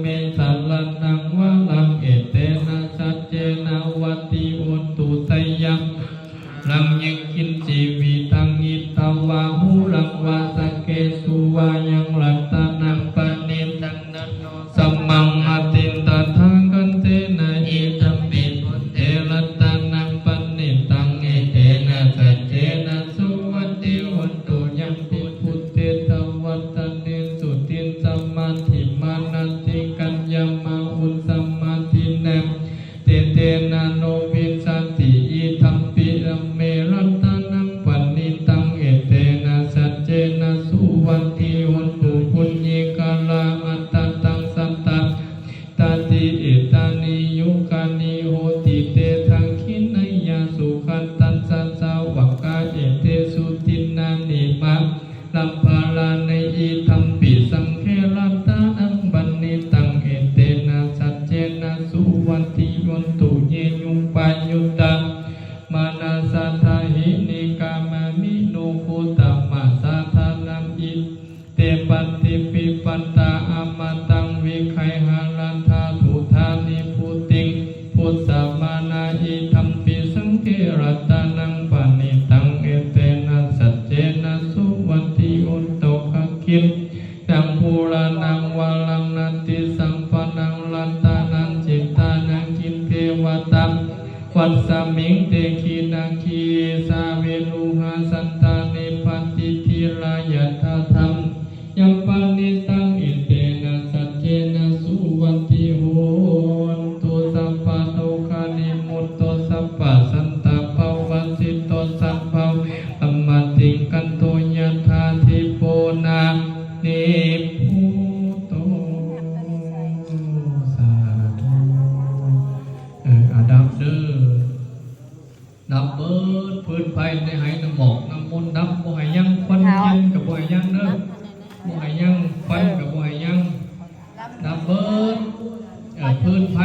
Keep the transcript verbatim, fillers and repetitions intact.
me saraṇaṃ varaṃ, etena saccena suvatthi hotu. Jayamaṅgalaṃ. Yaṅkiñci vittaṃ idha vā huraṃ vā, saggesu vā yaṃ ratanaṃ paṇītaṃ, na no samaṃ atthi tathāgatena, idampi buddhe ratanaṃ paṇītaṃ, etena saccena suvatthi hotu. Yampi buddhe dvattanīsuddhiṃ samādhimānati, kaññamāhu samādhinā, tena no vijjati, idampi dhamme ratanaṃ paṇītaṃ, etena saccena suvatthi hotu. Puggalā aṭṭha sataṃ cattāri etāni yugāni honti, te dakkhiṇeyyā sugatassa sāvakā, etesu dinnāni mahapphalāni, idampi saṅghe ratanaṃ paṇītaṃ, etena saccena suvatthi hotu. Ye upayañca manasā daḷhena, nikkāmino gotamasāsanamhi, te pattipattā amataṃ vigayha, laddhā mudhā nibbutiṃ bhuñjamānā, idampi saṅghe ratanaṃ paṇītaṃ, etena saccena suvatthi hotu. Dakkhiṇaṃ purāṇaṃ varaṃ natthi, sambhavaṃ ratanaṃ jitā, na kiñci vata nānvasmiṃ, te khīṇakhīlā viruḷhā, santāne paṭidānā, yathāyampadīpaṃ, etena saccena suvatthi hotu. Sabbadukkhā vimutto, sabbasantāpavajjito, sabbaveramatikkanto, yathā dīpo nivīruḷho. สาธุ เออ เอาดับเด้อ ดับเบิด ฟืนไฟในไหน้ำหมอกน้ำมนต์ ดับ บ่ให้ยัง ควันเทียนก็บ่ให้ยังเด้อ บ่ให้ยัง ควันก็บ่ให้ยัง ดับเบิด เออ ฟืนไฟ